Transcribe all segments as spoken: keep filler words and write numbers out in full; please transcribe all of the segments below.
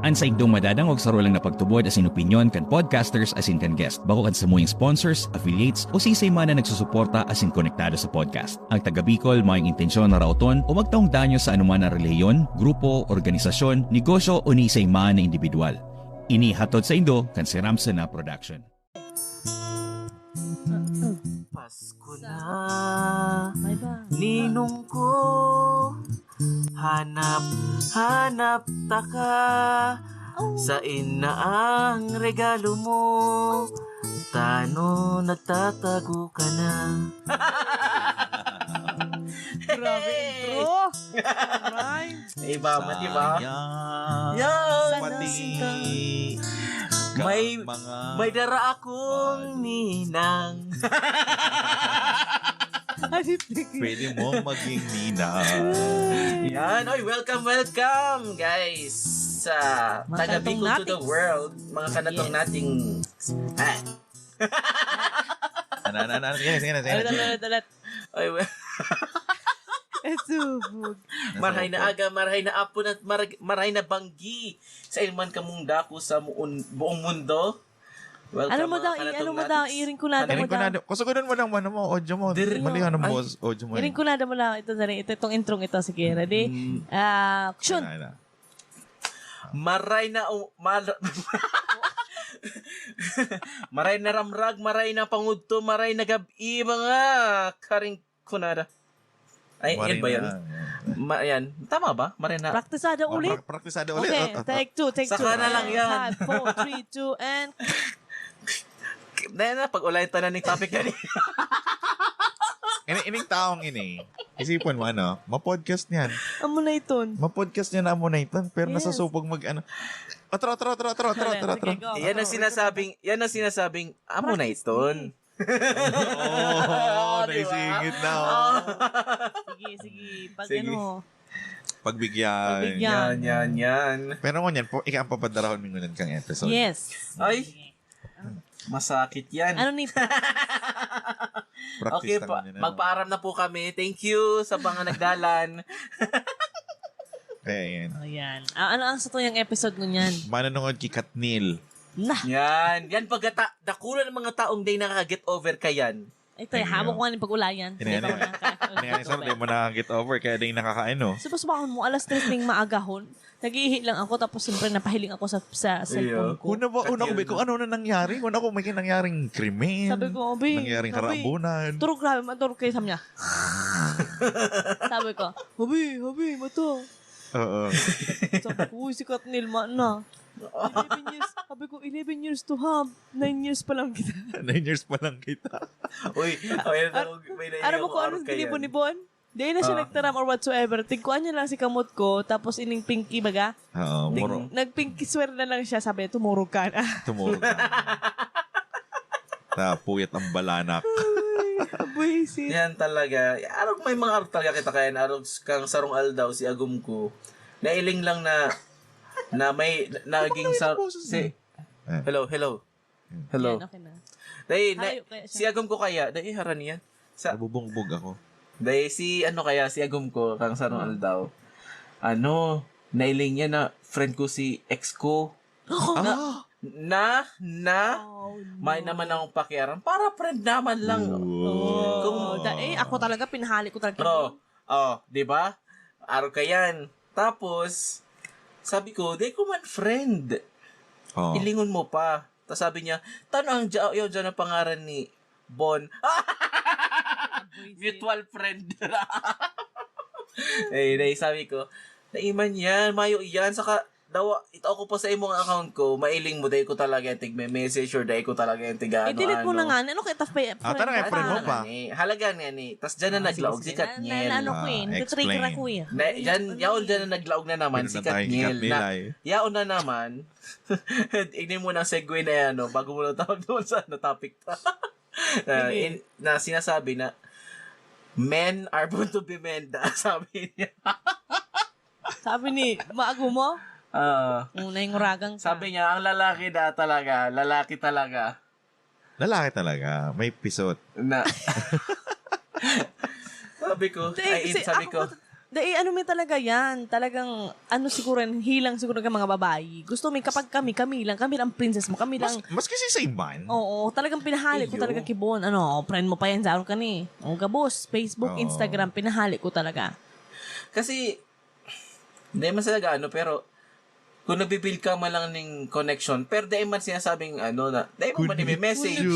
An saindong madadangog saro lang na pagtubod asin opinyon kan podcasters asin kan guest, bako kan samuyang sponsors, affiliates, o siisay man na nagsusuporta asin konektado sa podcast. Ang taga Bicol mayong intensyon na raoton o magtaong danyo sa anoman na relihiyon, grupo, organisasyon, negosyo o ni isay man na indibidwal. Ini hatod saindo kan Siramsa na Production. Pasko na, ninong ko. Hanap, hanap ta ka. Sain na ang regalo mo? Tano nagtatago ka na? Grabe intro. Alright. Iba, di ba? Sayang. Yan. Sana Pati sila. ka May- mga May dara akong ninang. Adit lagi. Pwede mo maging ninang. Yan. Oy, welcome, welcome, guys. Sa Mga taga kanatong Bicol to the natings. World. Mga kanatong Yes. natings. Ah. Ano, ano, ano? Sige, sige, sige. Ulit, ulit, ulit. Oy, well, Esubog. marhay na aga, marhay na apon at mar- marhay na banggi sa iman kamong dako sa muon- buong mundo. Welcome, Ano mo mga daw, i- kanatong ano mo daw, natings. iring kunada Ano mo yung kunado? daw. Kusugodon mo lang, ano mo, audio mo. Dir- Mali, ano mo, Ay. audio mo. Iring kunada mo daw, ito na rin, ito itong intro ito, sige, ready? Mm. Ah, action! Ano, ano? Maray na u- mar- Maray na ramrag, maray na pangudto, maray na gab-i, mga karing kunada. Ay, Maray yan ba yan? na. Ma- yan. Tama ba? Maray na. Praktisada ulit. Pra- Praktisada ulit. Okay, Oh, oh, take two, take Saka two. na lang yan. Five, four, three, two, and Na yan na, pag-ulayan tanan ning topic gani. Ini, ining taong ini, isipon mo ano, ma-podcast niyan. Amo na iton. Ma-podcast niya na amo na iton, pero Yes. nasasupog mag ano. Atro, atro, atro, atro, atro, Dali, atro, atro. sige, go. Yan ang sinasabing, yan ang sinasabing, amo na iton. Oo, Di ba? naisingit na. Oh. Sige, sige. Pag Sige. ano, Pagbigyan. Pagbigyan. Yan, yan, yan. Pero ngunyan po, ika ang papadarahon mi ngunyan kang episode. yes. Ay, masakit yan. Ano ni? Practice Okay, lang pa, yun, ano. magpaaram na po kami. Thank you sa mga nagdalan. Ayan. Ayan. Ah, ano ang satuyang episode ngunyan? Manunungod kay Katnil. Na! Yan. Yan, pagkata, dakula ng mga taong di nakaka-get over ka yan. Ito, eh, hamo ko nga ng pag-ulayan. Ini, ini. Ini, ini, sir, di mo na-get over, kaya di nakakaano. Sa pasbahon mo, alas tres ning maagahon, nag-iihi lang ako, tapos siyempre napahiling ako sa, sa cellphone ko. Una ba, una ko, kung ano na nangyari? Una ko, may nangyaring krimen. Sabi ko, "Abi, Nangyaring abi, harabunan. Turog grabe, maturog kayo," sabi niya. Sabi ko, "Abi, abi, mato." Oo. Sabi ko, "Uy, si Katnil, ma na." Eleven years, sabi ko, "Eleven years to have. Nine years pa lang kita." Nine years pa lang kita. Uy, okay na ako, may naiiyak Alam mo ako, kung arog anong ka yan. ginibo ni Bon? Di na siya Ah. nagtaram or whatsoever. Tigkuan niya lang si kamot ko, tapos ining pinky baga. Oo, moro. Nag-pinky swear na lang siya, sabi, "Tumurog ka na." Tumurog ka. Tapuyat ang balanak. Buwisit. Yan talaga. Arog may mga arog talaga kita kaya arog kang sarong aldaw si agom ko. Nailing lang na na may naging sa si Eh. Hello, hello. Hello. Yan, okay na. Dai na, Hayo kaya siya. Si agom ko kaya, dai haran yan. Sa Nabubungbog ako. Dai si ano kaya si agom ko kang sarong aldaw. Ano, nailing niya na friend ko si ex ko. Ah! Na na Oh, no. May naman akong pakiaram. Para friend naman lang. Wow. Oh, da, eh, ako talaga, pinahali ko talaga. Oh, oh, di ba? Araw ka yan. Tapos, sabi ko, di ko man friend. Oh. Ilingon mo pa. Tapos sabi niya, tano ang dya, yaw dyan ang pangaran ni Bon. Mutual friend. Eh, dai, sabi ko, naiman yan, mayo yan. Saka, dawa, ito ako pa sa imong account ko, mailing mo, dai ko talaga yung tigme-message or dai ko talaga yung tig-ano-ano. I-delete mo na nga. Ano kaya tap pa? Ah, tara, friend mo pa. Halaga nga ni. Tapos dyan na naglaog si Katniel. Na, ano ko eh, Ah, nagtitrigger explain. ako eh. Na, yan, yaon dyan na naglaog na naman si Pinunta tayo kay Katniel. Katniel Na, ay. yaon na naman. Ini mo ng segue na yan, no? Bago mo na tawag doon sa ano, topic. na, Sige. in, na sinasabi na men are born to be men. Sabi niya. Sabi ni, maago mo? Ah, Kung nainguragan ka. Sabi niya, ang lalaki na talaga, lalaki talaga. Lalaki talaga. May pisot. Na, sabi ko, Te, ay, kasi sabi ako ko, mat- Dai, ano mi talaga yan, talagang, ano siguro yan, hilang siguro ng mga babae. Gusto mi, kapag kami, kami lang, kami lang princess mo, kami lang. Mas, maski si Sayman. Oo, talagang pinahali ko talaga, Kibon. Ano, friend mo pa yan, sa ka ni. O, gabos, Facebook, Oo. Instagram, pinahali ko talaga. Kasi, hindi man talaga ano, pero kung nabibuild ka man lang ning connection, pero dai man sinasabing ano na, dai mo man Connection. i-message.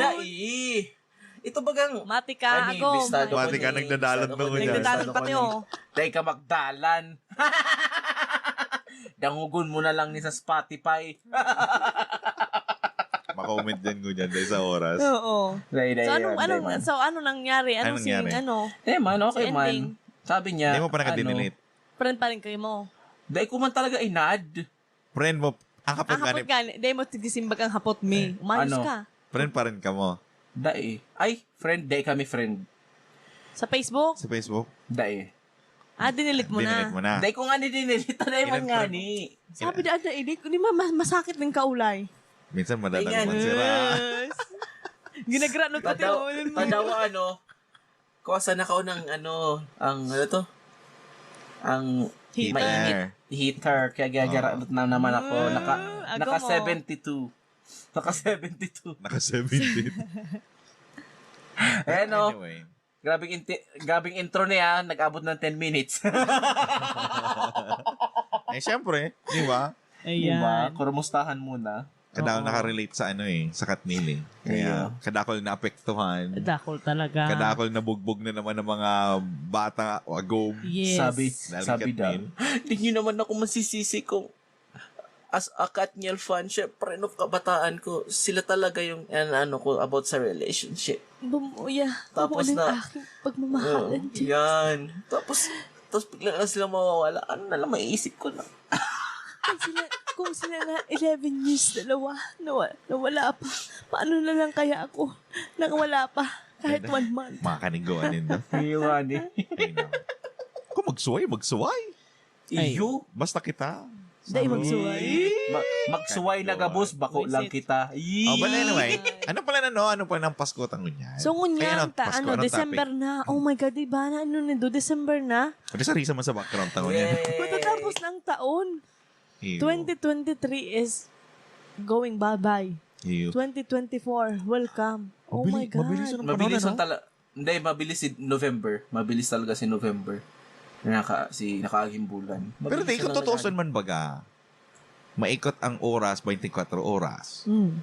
Dai. Ito bagang Mati ka, ani, agom. Bistado ko Mati ka, ni, nagdadalan bistado ko mo ni, yan. Nagdadalan bistado ko pati, ni. Oh. Dai ka magdalan. Dangugon mo na lang ni sa Spotify. Makomment din ko dyan dahil sa oras. Oo. Dai, dai, So, anong, dai anong, man. So, ano nangyari? Ano Anong si, nangyari? ano? Eh, man, okay Si man. ending? Sabi niya, Hindi mo pa ano, naka-delete. Friend pa rin kayo mo. Dai ko man talaga inad. Friend mo, ang hapot Ang gani. hapot gani, dai mo tigisimbag ang hapot mi. Eh, Umayos ano? ka. Friend pa rin ka mo. Dai. Ay, friend, dai kami friend. Sa Facebook? Sa Facebook? Dai. Ah, dinilit mo na. Dinilit mo na. Dai ko nga ni dinilita na yung Ilan nga friend? ni. Sabi na, ano, ini, di ma, ma, masakit ng kaulay. Minsan Dai nga. madadagman sila. Yes. Ginagranot ko Tadaw, tinawanan mo. tadaw ano, Kuha sana ako ng ano, ang ano to? Ang Heater. mainit heater. Kaya gagara Oo. na naman ako. Naka, Ah, aga naka mo. seventy-two. Naka seventy-two. Naka seventy. Ayan o. Anyway. Grabing, inti- grabing intro niya. Nag-abot ng ten minutes. Eh, syempre, di ba? Ayan. Diba? Kurumustahan muna. Kada ako Oo. nakarelate sa ano eh, sa Katnil eh. Kaya, Iyo. kada ako naapektuhan. Dakol talaga. Kada ako nabugbog na naman ng mga bata o agom. Yes. Sabi, Dahil sabi kay daw, Katnil. Di nyo naman ako masisisi kung as a Katniel fan, syempre, nung kabataan ko, sila talaga yung, an- ano ko, about sa relationship. Bumuya. Tapos Tapos na, na, aking pagmamahalan, Oo, Diyos. Yan. Tapos, tapos bigla na sila mawawala. Ano na lang maiisip ko na? Kung sila, kung sila nga eleven years dalawa, nawa, nawala pa. Paano na lang kaya ako? Nang wala pa. Kahit one month. Mga kaniguan nindo. Iyo nga ni. Ay, no. Kung magsuway, magsuway. Ay. Iyo. Basta kita. Dai magsuway. Ma- magsuway na gabos, bako lang kita. Yee! Oh, but anyway, ano pala na, no? Ano pala ng Pasko ta ngunyan? So, ngunyan, Ay, ano, ta, Pasko, ano, anong December topic? Na. Oh my God, di ba? Na, ano na do? December na? Pati sa risa man sa background ta ngunyan. Yay! Matatapos ng taon. Iyo. twenty twenty-three is going bye-bye. Iyo. twenty twenty-four, welcome. Oh Mabili- my God. mabilis ang Mabilis panahon, ang ano? tala- Hindi, mabilis si November. Mabilis talaga si November. Naka, si nakaaging bulan. Pero Mabilis di, kung talaga. Tutuusan man baga, maikot ang oras, twenty-four oras. Mm.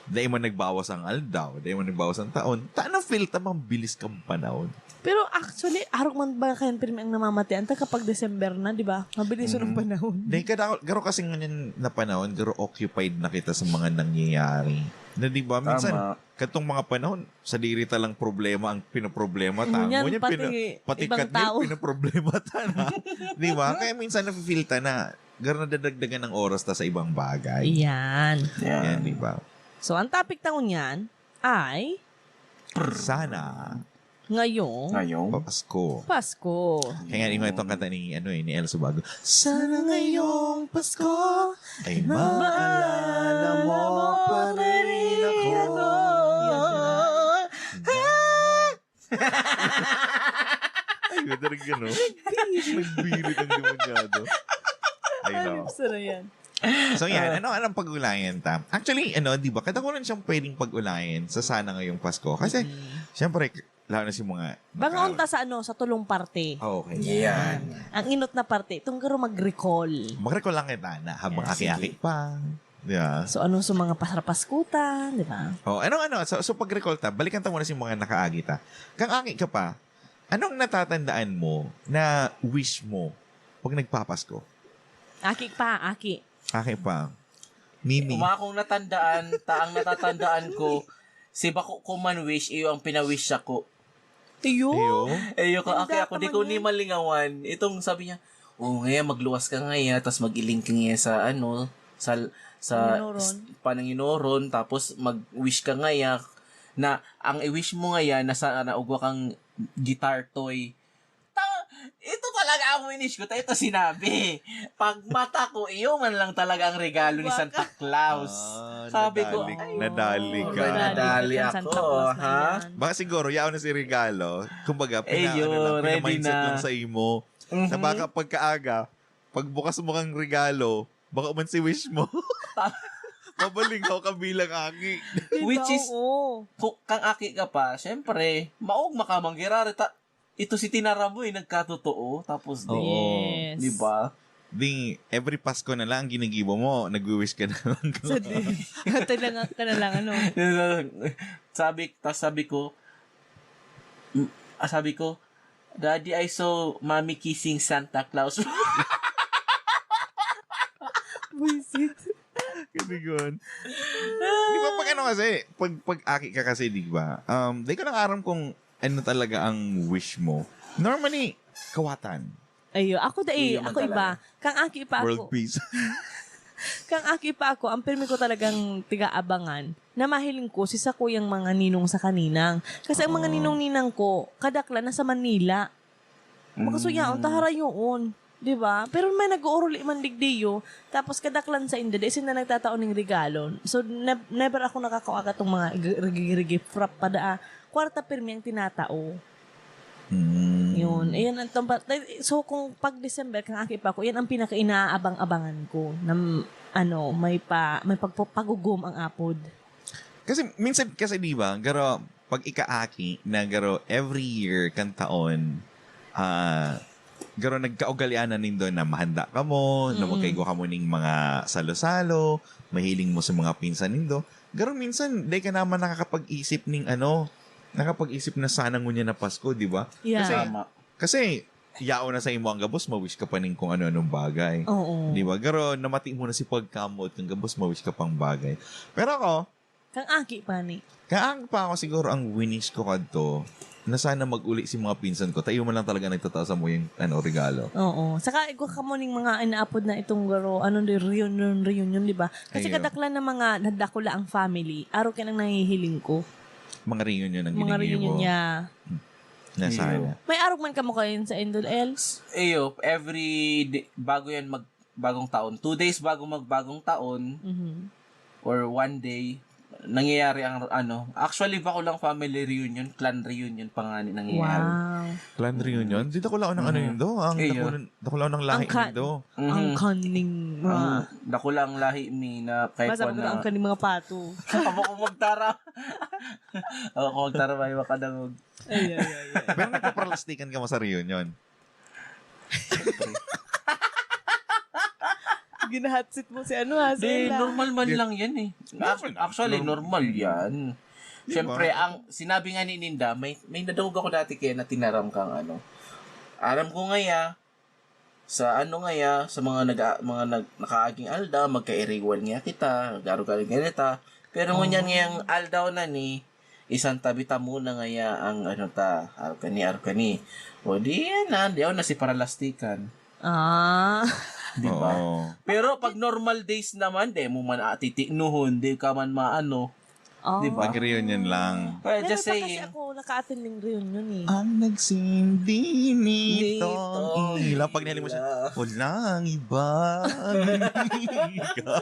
Dahil man nagbawas ang aldaw, dahil man nagbawas ang taon, ta na-feel ta mabilis kang panahon. Pero actually, arog man ba kayan pirmi ang namamatian ta kapag December na, di ba? Mabilis mm. Ang panahon. Dahil kada, garo kasi ngayon na panahon, garo occupied na kita sa mga nangyayari. Na di ba? Minsan, Tama. Katong mga panahon, sadiri ta lang problema ang pinoproblema ta. Ngunyan, pati pati ibang katnil, tao. Pinoproblema ta na. Di ba? Kaya minsan nafe-feel ta na garo nadadagdagan ng oras ta sa ibang bagay. Yan. Yan, di ba? So, ang topic ta ngunyan ay Sana Ngayong Ngayong Pasko. Pasko. Kaya nga, yung itong kanta ni, ano eh, ni El Subago. Sana ngayong Pasko ay maalala mo pa rin ako. Ay, ganda rin yun, no? Nagbirit ang demonyado. Ay, Ay, no. Gusto na yan. So yan, ano, anong pag-ulayan ta? Actually, ano, di ba, kadakulan siyang pwedeng pag-ulayan sa sana ngayong Pasko. Kasi, mm. Siyempre, lalo na si mga Bang naka- unta sa ano, sa tulong parte. Oh, okay. Yan. Ang inot na parte, itong garo mag-recall. Mag-recall lang kita na habang Ah, aki-aki sige. pa. Yeah. So, anong sa mga pasarapaskutan, di ba? Oh, anong ano, so, so pag-recall ta, balikan ta muna si mga nakaagi ta. Kang aki ka pa, anong natatandaan mo na wish mo pag nagpapasko? Aki pa, aki. Aki pa. Mimi. Uma akong natandaan, ta ang natatandaan ko, si bako ko man wish, iyo ang pinawish ako. Iyo? Iyo? Iyo ka, aki ako, di ko ni malingawan. Itong sabi niya, "Oh, ngayon magluwas ka ngayon, tas mag-iling ka ngayon sa, ano, sa, sa Panginoron. s-, Panginoron, tapos mag-wish ka ngayon na ang i-wish mo ngayon na sana ugwa kang guitar toy." Ta, ito talaga Ang wish ko, tayo ito sinabi. Pag mata ko, iyo man lang talaga ang regalo ni Santa Claus. Ah, Sabi ko, nadali, "Ay, nadali ka. Nadali Santa Claus na Baka yan. Siguro, yaon na si regalo. Kumbaga, Eh, pina-, ano yun, lang, ready pina-mindset na. Lang sa imo. Mhm. Na baka pagkaaga, pagbukas mo kang regalo, baka man si wish mo. Mabalingaw ka bilang aki. Diba? Which is, Oo. Kung kang aki ka pa, syempre, maog makamang girari ta, ito si tinaram mo eh, nagkatotoo. Tapos di, Oo. Yes. Di ba? Di, every Pasko na lang, ginigibo mo, nagwi-wish ka na lang. Sa di, talang ka na lang, ano? Sabi, tas sabi ko, mm, ah, sabi ko, "Daddy, I saw Mommy kissing Santa Claus." Buisit. Kadigon. Di ba, pag ano kasi, pag, pag aki ka kasi, di ba? Um, di ko lang aram kung ano talaga ang wish mo. Normally, kawatan. Ayo, ako dai, Hindi naman ako iba. Talaga. Kang aki pa ako. World peace. Kang aki pa ako, ang pirmi ko talagang tiga-abangan na mahiling ko si sakuyang mga ninong sa kaninang. Kasi ang mga Oo. Ninong-ninang ko, kadaklan na sa Manila. Makasuyaon, Mm. Taharayoon. Di ba? Pero may nag-uuruli man digdiyo, tapos kadaklan sa inda, di sinda nagtatao ning regalo. So, ne-, never ako nakakawaga tong mga ig-, rigi-rigi frap pa daa. Kwarta pirmi ang tinatao. Mm. Yun. Ayan ang tampa-, so, kung pag December, kang aki pa ko, yan ang pinaka-inaabang-abangan ko na, ano, may pa, may pagpa-, pagugom ang apod. Kasi minsan kasi, di ba, garo, pag ikaaki na garo, every year kan taon, ah, garo nagkaugalian na nindo na mahanda kamo, na Mm. magkaigwa kamo ning mga salo-salo, mahiling mo sa mga pinsan nindo. Garo minsan, di ka naman nakakapag-isip ning ano, nakapag-isip na sana ngunyan na Pasko, di ba? Yeah. Kasi, Tama. Kasi, yaon na sa imo ang gabos, ma-wish ka pa ning kung ano-anong bagay. Oo. Di ba? Garo, namati mo na si pagkamot, kang gabos, ma-wish ka pang bagay. Pero ako, Kang aki pa ni. Kang aki pa ako siguro, ang wish ko kadto, na sana mag-uli si mga pinsan ko, tayo man lang talaga nagtatao sa mo yung, ano, regalo. Oo. Saka, igwa ka mo ning mga inaapod na itong garo, ano, di, reunion, reunion, di ba? Kasi Ayun. Kadaklan na mga nadakula ang family, araw ka nang nahihiling ko. Mga reunion ang Mga ginigibo. Reunion niya. Hmm. Nasaya. Iyo. May arog man kamo kayo sa Indol El? Iyo, every day, bago yan mag-, bagong taon. Two days bago magbagong taon, Mhm. or one day, nangyayari ang, ano, actually, bako lang family reunion, clan reunion pa nga ni nangyayari. Wow. Clan reunion? Di dakula ko ng ano Mhm. Yun do? Ang Iyo. Dakula, dakula ko ng lahi Ang ka-, yun do? Mhm. Ang kaning, Ang ah. Dakula ang lahi mi na kahit Basta wala. Ang kaning mga pato. Amo ko magtara. Amo ko magtara, may makadangog. Ay, ay, ay, ay. Pero nagpapralastikan ka mo sa reunion? Ginahatsit mo si ano, ha, si Di, Ella. Normal man Di- lang yan eh. Normal Ac-, lang. Actually, Normal. Normal yan. Di ba? Siyempre, ang sinabi nga ni Ninda, may, may nadungog ako dati kaya na tinaram kang ano. Aram ko ngaya, sa ano ngaya, sa mga nag-, mga nag-, nakaaging aldaw, magkairiwan ngaya kita, nag-aro ka rin ganita. Pero ngunyan Oo. Ngayang aldaw na ni, isang tabi ta muna ngaya ang ano ta, arog kani, arog kani. O di yan na, di ako na si paralastikan. Ah. Di ba? Oo. Pero pag normal days naman, di mo man atitiknuhon, di ka man maano. Oh. Di ba? Pag reunion lang. Pero Meron just pa kasi saying. Ako naka-attend ng reunion eh. Ang nagsindi nitong Nitong ilaw. Pag nahali mo siya, ila. Walang iba. Di ba?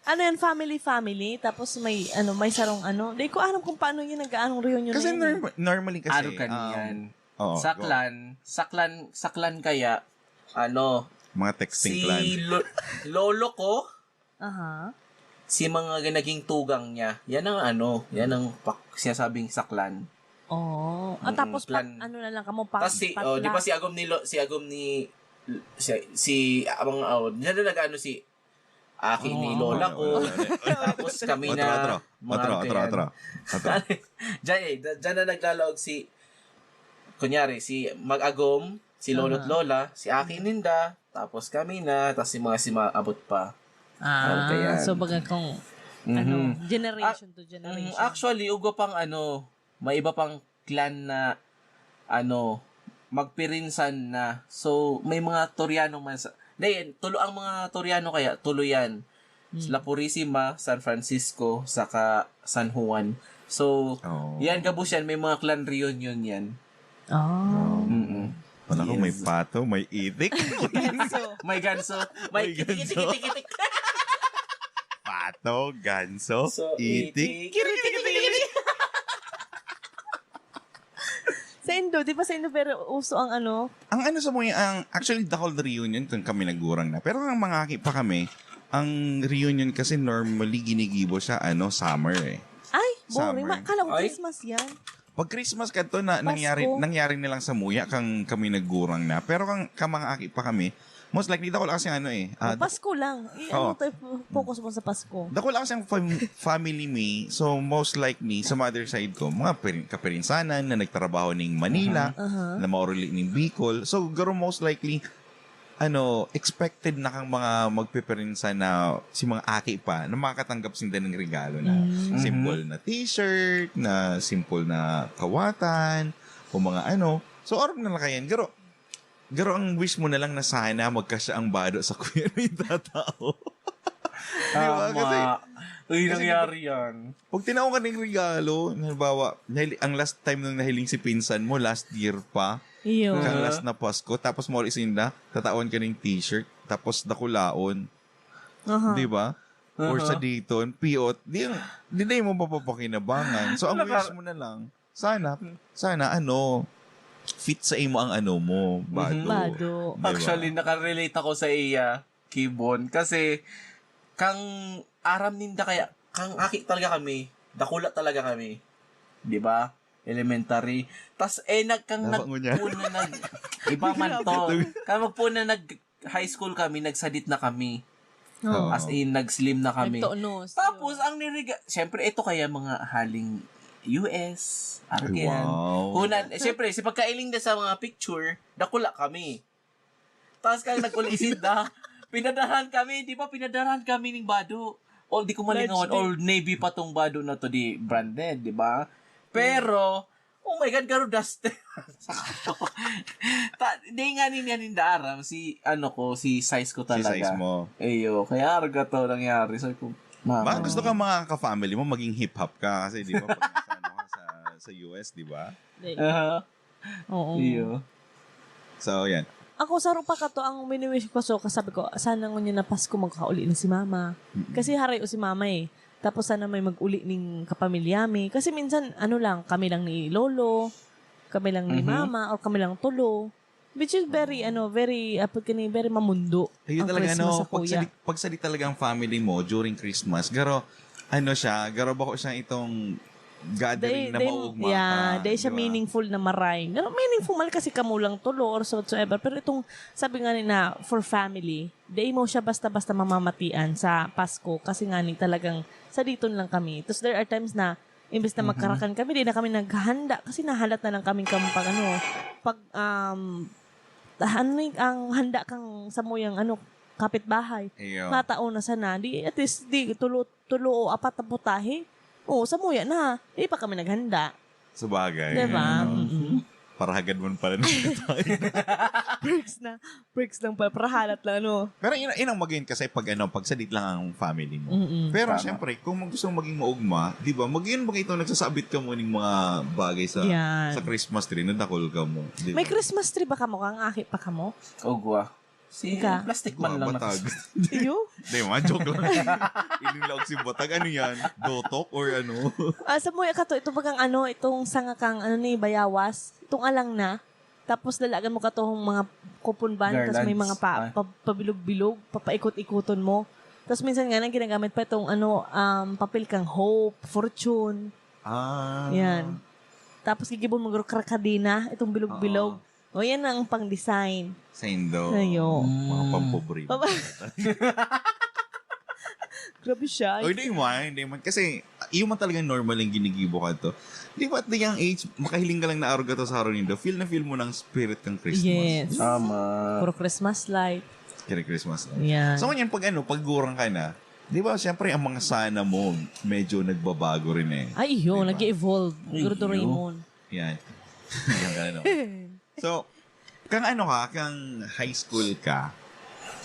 Ano yan, family, family? Tapos may, ano, may sarong ano? Di ko alam kung paano yun, nag-aanong reunion Kasi na yun eh. Norm-, normally kasi, Ano ka um, niyan? Oo, Sa go. Clan, sa clan, sa clan kaya, ano, Mga texting si clan. lo-, lolo ko, Aha. si mga naging tugang niya, yan ang ano, yan ang pak-, sinasabing sa clan. Oh. Ah, Mm, tapos pat-, clan. Ano na lang kamo, pa-, Tas si, oh, di ba patla. Si agom ni lo-, si agom ni, si, si, abang, oh, diyan na nag-ano si, aki ni Oo. Lola ko. Wala, wala, wala. Tapos kami Otro, na, otro. mga Otro, ano otro, yan. Otro. Otro. Diyan eh, da-, diyan na naglalaog si, kunyari, si mag-agom, si lolo't Aha. Lola, si aki ninda, tapos kami na, tas si mga si maabot pa. Ah, Ano kaya? So baga kung, Mhm. Ano, generation Ac-, to generation. Mm, actually, ugwa pang ano, may iba pang clan na, ano, magpirinsan na. So, may mga Toriano man sa, di, tulo ang mga Toriano kaya, tulo yan. Hmm. La Purisima, San Francisco, saka San Juan. So, Oh. yan, gabos yan, may mga clan reunion yan. Oh. Mm-mm. Ako, may pato, may itik. Ganso. May ganso. May May ganso. Kitik-kitik-kitik. Pato, ganso, So, itik. itik. Kitik-kitik-kitik. Sa Indo, di ba sa Indo, pero uso ang ano? Ang ano sa mga, ang, actually, the whole reunion kung kami nagurang na. Pero ang mga aki pa kami, ang reunion kasi normally ginigibo siya, ano, summer eh. Ay, boring. Summer. Ma- kala ko Ay. Christmas yan. Pag Christmas kadto na nangyari Pasko. nangyari na lang sa muya kang kami naggurang na. Pero kang, kang mga aki pa kami, most likely, dako lang kasi ano eh. Ah, Pasko lang. I- Oo. ano tayo, focus mo sa Pasko. Dako lang siyang fam- family me. So, most likely, sa mother side ko, mga perin- kapirinsanan na nagtrabaho ning Manila, Aha. na mauruli ning Bicol. So, garo most likely, ano, expected na kang mga magpipirinsan na si mga aki pa na makakatanggap sinda ng regalo na Mm. simple na t-shirt, na simple na kawatan, o mga ano. So, aram na lang kayan. Garo, garo ang wish mo na lang na sana magkasya ang bado sa kuya ni tatao. Di ba? Kasi, Tama. Uy, kasi nangyari yan. Pag tinao ka ng regalo, halimbawa, nahili- ang last time nung nahiling si pinsan mo, last year pa, Iyo. kang Ah. last na Pasko, tapos mo isinda, tatawan ka ng t-shirt, tapos dakulaon, Aha. di ba? Or Aha. sa diton, piot, di, ang- di na mo mapapakinabangan. So, ang Naka- wish mo na lang, sana, sana, ano, fit sa imo ang ano mo, bado. Bado. Di ba? Actually, nakarelate ako sa iya, Kibon. Kasi, kang aram ninda kaya, kang aki talaga kami, dakula talaga kami. Di ba? Elementary. Tas, eh, nag, kang Dapat ngunyan. nagpuna nag, iba man to. Kang magpuna nag, high school kami, nagsadit na kami. Oo. As in, nag-slim na kami. Nagtonos. Tapos, ang niriga, syempre, ito kaya mga haling U S, Arkean. Wow. Hunan, eh, syempre, si pagkailing na sa mga picture, dakula kami. Tapos kang nag-uli sinda, pinadarahan kami, di ba, pinadarahan kami ning bado. All, di ko malingawan, Large Old Navy pa tong bado na to, di branded, di ba? Pero, oh my God, garo dusty. Ta, di nga nin yan yung daaram, si, ano ko, si size ko Si talaga. Size mo. Iyo, kaya arga to nangyari. Sabi ko, mama. Baka gusto ka mga ka-family mo, maging hip-hop ka. Kasi di ba, pag sa, ano, ka sa, sa U S, di ba? Di. Aha, Oo. iyo. So, yan. Ako, saro pa kato ang mini-wish ko. So, kasabi ko, sana ngunyan na Pasko, magkauli na si mama. Kasi harayo si mama eh. Tapos sana may mag-uli ning kapamilya mi. Kasi minsan, ano lang, kami lang ni lolo, kami lang ni Mhm. mama, or kami lang tulo. Which is very, ano, very, apod ka ni, very mamundo Ayun ang talaga, Christmas no? sa kuya. Pagsali, pagsali talaga ang family mo during Christmas. Garo, ano siya, garo bako siya itong gathering They- na they- maugma yeah, ka, they siya di ba? Meaningful na maray. Pero meaningful man kasi kamo lang tulo or so whatsoever. Pero itong, sabi nga ni na, for family, di mo siya basta-basta mamamatian sa Pasko kasi nga ni talagang sa diton lang kami. Tapos there are times na, imbes na Mhm. magkarakan kami, di na kami naghahanda kasi nahalat na lang kami kang pag ano, pag, um, ano yung, ang handa kang samuyang ano, kapitbahay. Iyo. Matao na sana. Di, at least, di, tulo, tulo o apat na putahe. Oo, samuya na. Di pa kami naghanda. Sabagay. Di ba? Ano? Mm-mm. Parahagad man pala na tayo. Perks na. Perks lang pala. Parahalat lang, ano. Pero yun, yun ang maging kasi pag ano, pag sadit lang ang family mo. Mm-mm. Pero Tama. Siyempre, kung mag-, gusto mong maging maugma, di ba, mag-, yun ba ito nagsasabit ka mo ng mga bagay sa Yan. sa Christmas tree, nadakol ka mo. Di ba? May Christmas tree ba kamo? Ang aki pa kamo? Ugwa. Si Ika? plastic man lang Gumabatag. nakas- Iyo? Di man, joke lang. Iling laog si Batag. Ano yan? Dotok or ano? Ah, samuya ka to, ito bagang ano, itong sanga kang ano ni bayawas, itong alang na. Tapos lalagan mo ka tong mga coupon band, tapos may Garlands. Mga pa, Ah. pa, pabilog-bilog, papaikot-ikoton mo. Tapos minsan nga nang ginagamit pa itong ano, um, papel kang hope, fortune. Ah. Yan. Tapos gigibon mo garo krakadina, itong bilog-bilog. O, yan ang pang-design. Sa Indo. Ayo. Mga pampobre. Papa- Grabe siya. Oy, di man, di man. Kasi, yun man talagang normal yung ginigibo ka to. Di ba at the young age, makahiling ka lang na arog ka to sa Haronindo, feel na feel mo ng spirit ng Christmas. Yes. Tama. Puro Christmas light. Kaya Christmas. Yan. So, ngayon, pag ano, pag gurang ka na, di ba, siyempre, ang mga sana mo, medyo nagbabago rin eh. Ay, iyo, Diba? nag-evolve. Ay, Guru iyo. Doraemon. Yan. Yan ka, ano. So, kang ano ka, kang high school ka,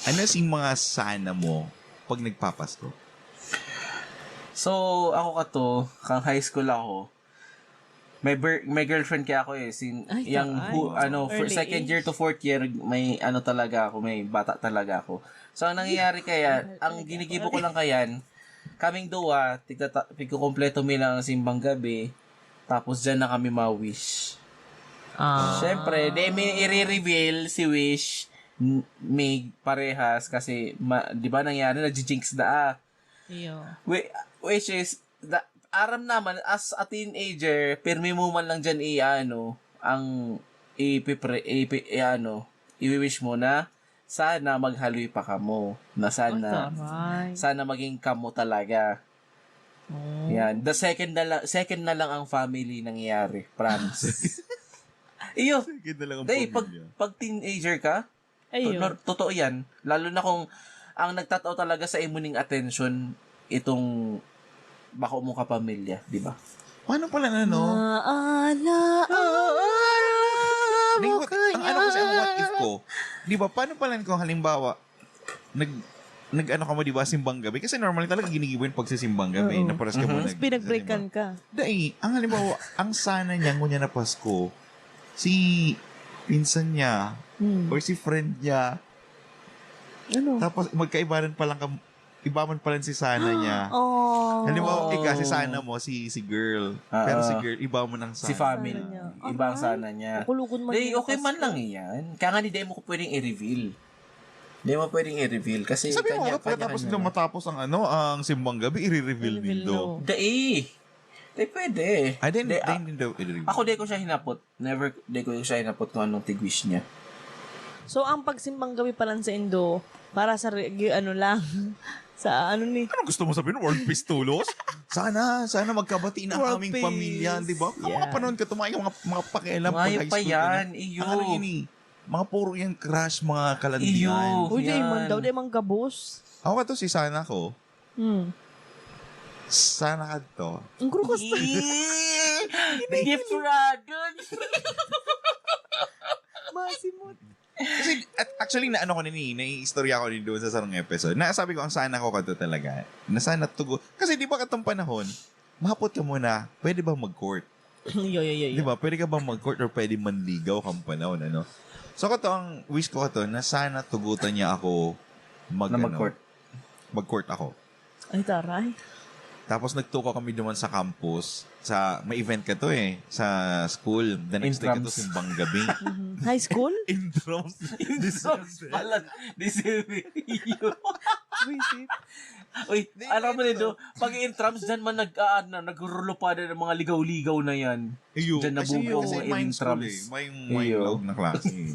ano si mga sana mo pag nagpapasko? So, ako ka to, kang high school ako, May ber- may girlfriend kaya ako eh. Sin, Ay, yung taray. Who, ano, for Early second year age. To fourth year, may ano talaga ako, may bata talaga ako. So, ang nangyayari kaya, ang ginigibo ko lang kayan, kaming duwa, tigtata- pigkukumpleto mi lang ang simbang gabi, tapos dyan na kami ma-wish. Ah. Siyempre, di may i-reveal si Wish, m- Mig, parehas, kasi, ma- di ba nangyari, nag-jinx na ah. Iyo. Whi- Which is, the, aram naman, as a teenager, pirmi mo man lang dyan i-ano, ang ipipre, ipi, i-ano, i-wish mo na sana maghaloy pa kamo, na sana, Ay, taray. Sana maging kamo talaga. Oh. Yan. The second na lang, second na lang ang family nangyayari. Promise. Iyo. Second na lang ang Day, pag, pamilya. Pag teenager ka, Ayun. to- totoo yan. Lalo na kung ang nagtatao talaga sa imo ning atensyon, itong bako mong kapamilya, di ba? Paano pala na, no? Maala, Hindi, what- ang ano kasi, ang what if ko, di ba, paano pala kung halimbawa, nag, nag ano ka mo, di ba, simbang gabi? Kasi normally talaga ginigibo yung pagsisimbang gabi. Oo. Naparas ka mo Mhm. nag- Pinag-breakan ka. Dai, ang halimbawa, ang sana niya, ngunyan na Pasko, si pinsan niya, Hmm. or si friend niya, Ano? tapos magkaibanan pa lang, kam- iba man pala si sana niya. Oh. Halimbawa, Oh. ikaw, si sana mo, si, si girl. Ah, Pero si ah. girl, iba mo ng sana. Si family. Sana niya. Iba ang Aray. sana niya. Kukulugon man Day, niya okay man Pasko. Lang yan. Kaya nga, di mo ko pwedeng i-reveal. Di mo pwedeng i-reveal kasi Sabi mo, kanya- pagkatapos kanya-kanya na lang. Matapos ang ano, ang simbang gabi, i-reveal I-reveal nindo. no. Dai. Di pwede. Ay, then, Di, then, a- daw i-reveal. Ako di ko siya hinapot. Never, di ko siya hinapot kung anong tig-wish niya. So, ang pagsimbang gabi pala sa Indo, para sa re- gi- ano lang, sa ano ni, Ano gusto mo sabihin? World peace tulos? Sana, sana magkabati na ang World aming peace. Pamilya, di ba? Kung Yeah. mga panahon ka, tumayo ang mga, mga pakialam Ngayon pag high pa school ka yan, na. iyo. Ang ano yun eh? Mga puro yung crush, mga kalandian. Iyo. Uy, di Yan. man daw, di man gabos. Ako ka to, si sana ko. Hmm. Sana ka to. Ang krukas. Gift radon. Masimot. Kasi, at, actually, na ano ko na ni, naiistorya ko din doon sa sarong episode. Na sabi ko, ang sana ko ka to talaga. Na sana tugo. Kasi di ba katong panahon, mahapot ka muna, pwede ba mag-court? Yo, yo, yo, Di yo. Ba? Pwede ka bang mag-court or pwede manligaw kang panahon, ano? So, kato ang wish ko kato, na sana tugutan niya ako mag, Na ano, mag-court. Mag-court ako. Ay, taray. Tapos nagtuko kami duman sa campus, sa may event ka to eh, sa school. The next day ka to Intrams. Simbang Gabi. Mhm. High school? Intrams. Intrams pala. Di si Iyo. Buisit. Uy, alam mo nito, pag intrams dyan man nag, ah, ano, nagrulupada ng mga ligaw-ligaw na yan. Iyo. Dyan Kasi, nabubuo kasi ang mind school intrams. Eh. May, may Iyo. log na klase eh.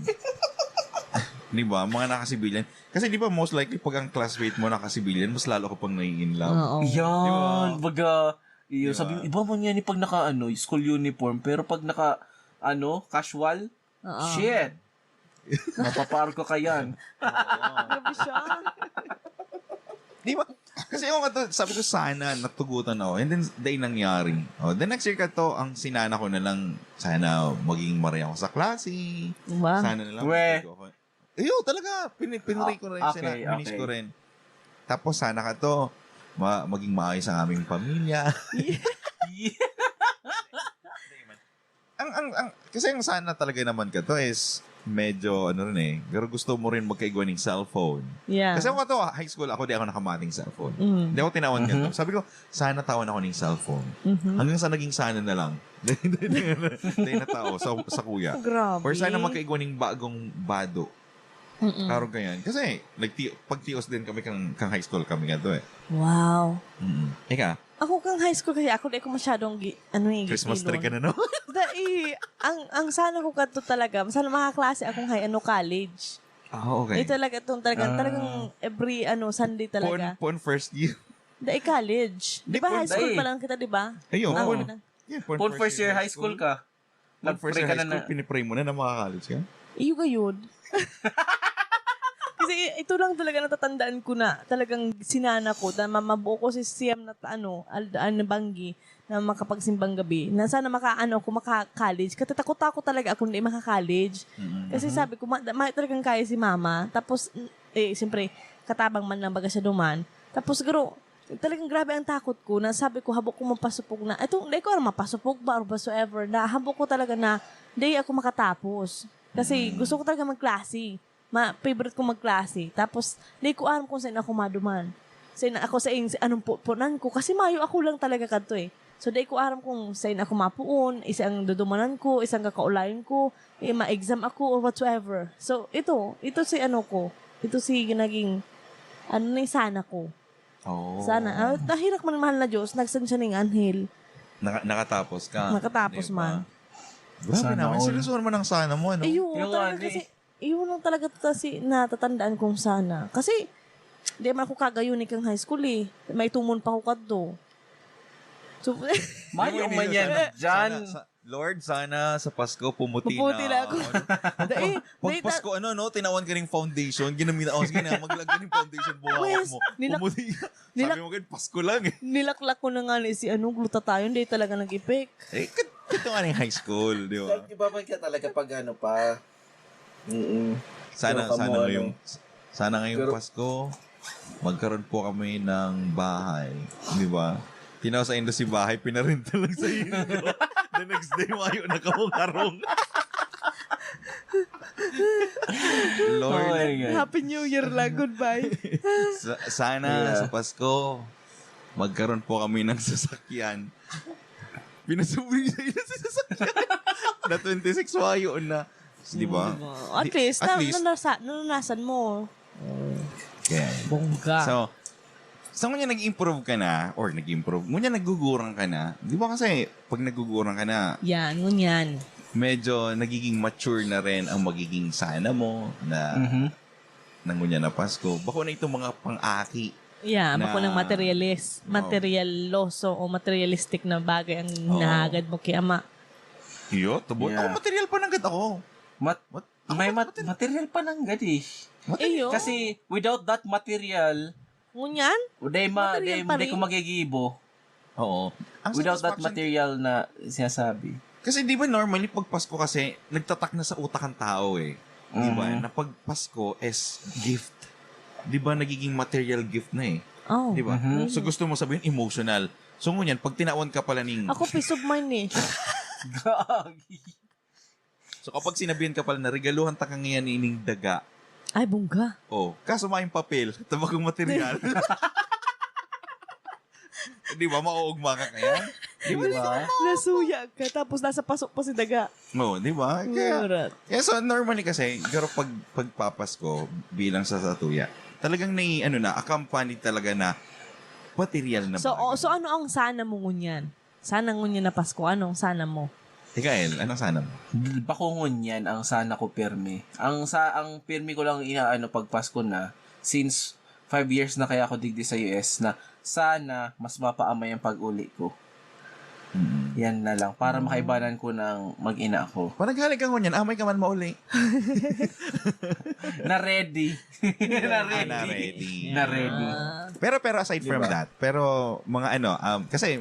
Di ba? Mga nakasibilyan. Kasi di ba most likely pag ang classmate mo nakasibilyan, mas lalo ka pang nai-in love. Oo. Yan, Di ba? Baga, iyo, Di ba? Sabi, iba man yan yung pag naka, ano, school uniform, pero pag naka, ano, casual, Oo. shit. Mapapar ko ka yan. Grabe siya. Di ba? Kasi yung ato, sabi ko sana natugutan ako. And then, day nangyari. Oh, the next year ka to, ang sinana ko na lang, sana maging maray ako sa klase. Diba? Sana na lang. We. Ako. Iyo, talaga, pin, pinray ko rin. Ah, Sina, okay, minis okay. Ko rin. Tapos sana ka to, ma, maging maayos ang aming pamilya. Ang, ang, ang, kasi ang sana talaga naman ka to is medyo, ano rin eh, pero gusto mo rin magkaigwa ng cellphone. Yeah. Kasi ako to, high school, ako di ako nakamating cellphone. Mm. Di ako tinawan Mhm. ganito. Sabi ko, sana tawan ako ng cellphone. Mhm. Hanggang sa naging sana na lang. Dahil na tao sa, sa kuya. Grabe. Or sana magkaigwa ng bagong bado. Mm-mm. Klaro ka yan. Kasi, nagti- pagtios din kami kang, kang high school kami nga to eh. Wow. Mm. Ika, Ako kang high school kasi ako di ko masyadong gi- ano eh, Christmas tree ka gitilon. Na, no? Dai, ang ang sana ko kadto talaga, sana makaklase akong high ano college. Ah, okay. Ito talaga itong talagang Ah. Talagang every ano Sunday talaga. Pon, pon first year. Dai college. Di ba Pon- high school Dai. Pa lang kita, di ba? Ayun, Ah, pon. okay na. Yeah, Pon first year high school ka. Pon first year Nag-pray ka high na school, na. Pinipray mo na na makakollege ka? Iyo gayud. Kasi ito lang talaga natatandaan ko na talagang sinana ko na ma- mabuo ko si siyam na ta- ano, aldaan na banggi na makapagsimbang gabi. Na sana makaano ako, maka-college. Katatakot-takot talaga ako hindi maka-college. Mm-mm. Kasi sabi ko, ma, ma talagang kaya si mama. Tapos, eh, siyempre, katabang man lang baga siya duman. Tapos siguro, Talagang grabe ang takot ko na sabi ko, "Habo ko mapasupog na." Ito, hindi ko alam, mapasupog ba or whatsoever, na habo ko talaga na hindi ako makatapos. Kasi Mm. gusto ko talaga magklase. Ma-, favorite ko magklase. Tapos, di ko alam kung saan ako maduman. Saan ako, sa in-, anong pupunan ko. Kasi mayo ako lang talaga kadto eh. So, di ko alam kung saan ako mapuon, isa ang dudumanan ko, isang kakaulayon ko, eh, ma-exam ako or whatsoever. So, ito, ito si ano ko. Ito si naging, ano na yung sana ko. Oh. Sana. Ah, nahirak man, mahal na Diyos, nagsan siya ning anghel. Naka-, nakatapos ka. Nakatapos Di ba? man. Grabe Sana naman. all. Seryoso naman ang sana mo, ano? Ayun, Yung talaga ano kasi, eh. Iyon lang talaga to si natatandaan kong sana. Kasi, di man ako kagayon ni kang high school eh. May tumon pa ako kadto. So, Mayo Ano man yun? yan, Sana, Jan. sana, sa, Lord, sana sa Pasko, pumuti Maputi na na ako. ako. Ano? Dai, Pag dai, ta- Pasko, ano, no? Tinawan ka ng foundation, ginamit ako, sige na, maglag ka ng foundation, buhawak Wes, mo. nilak-, Pumuti. Sabi nilak-, mo, "Gan, Pasko lang eh." nilaklak ko na nga ni si ano, glutathione, di talaga nag-effect. Eh, kat-, ito nga ng high school, di ba? Iba man ka talaga pag ano pa. Mm. Sana, Pero kamo, sana ano, ngayong, sana ngayong pero Pasko, magkaroon po kami ng bahay, di ba? Tinaw sa inyo si bahay, pinarenta lang sa inyo. The next day, mayo na kamo karong. Lord. Oh my God. Happy New Year lang. Goodbye. Sa-, sana Yeah. sa Pasko, magkaroon po kami ng sasakyan. Pinasubli sa inyo sa sasakyan. Na twenty-six, wayo na. Di ba? Di ba? At Di-, least, at na-, least. nanasa-, naranasan mo. Kaya, Bongga. So, so ngunyan nag-improve ka na, or nag-improve, ngunyan nagugurang ka na, di ba kasi pag nagugurang ka na, Yan, ngunyan. medyo nagiging mature na rin ang magiging sana mo na, Mhm. na ngunyan na Pasko. Bako na itong mga pang-aki Yeah, na bako ng materialis-, Oo. materialoso o materialistic na bagay ang Oo. hinahagad mo kay ama. Iyo, tubod. Yeah. Ako, material pa nanggad ako. Mat-, Mat-, ako, may mat-, mat-, material pa nanggad eh. Material. Iyo. Kasi without that material, Ngunyan? Uday ma-, Material day, pa day rin. ko magigibo. Oo. Ang Without that satisfaction material na sinasabi. Kasi di ba normally pag Pasko kasi nagtatak na sa utak ang tao eh. Di ba? Mhm. Na pag Pasko is gift. Di ba nagiging material gift na eh? Oh, Di ba? Mhm. So gusto mo sabihin emotional. So ngunyan, pag tinawan ka pala ning Ako, peace of mind eh. Gagi. So, kapag sinabihan ka pala na regaluhan ta ka ngayan ining daga. Ay, bongga. Oh, kaso maayong papel, tabakong material. Di ba? Mauugma ka kaya? Di ba? Nasuya ka, tapos nasa pasok pa si daga. Oo, di ba? Kaya, Murat. kaya so, normally kasi, pero pag, pagpapasko, bilang sa satuya, talagang nai, ano na, accompanied talaga na material na So, bagay. oh, so ano ang sana mo ngunyan? Sana ngunyan na Pasko, anong sana mo? Ikael, anong sana mo? Bako ngunyan ang sana ko pirmi. Ang sa, ang pirmi ko lang inaano pag Pasko na, since five years na kaya ako digdi sa U S, na sana mas mapaamay ang pag-uli ko. Mm. Yan na lang, para Mm. makaibanan ko ng mag-ina ko. Panaghali ka ngunyan, amay ka man mauli. Na ready. Na Ah, ready. na ready. Na ready. Ah. Pero, pero aside Di from ba? that, pero mga ano, um, kasi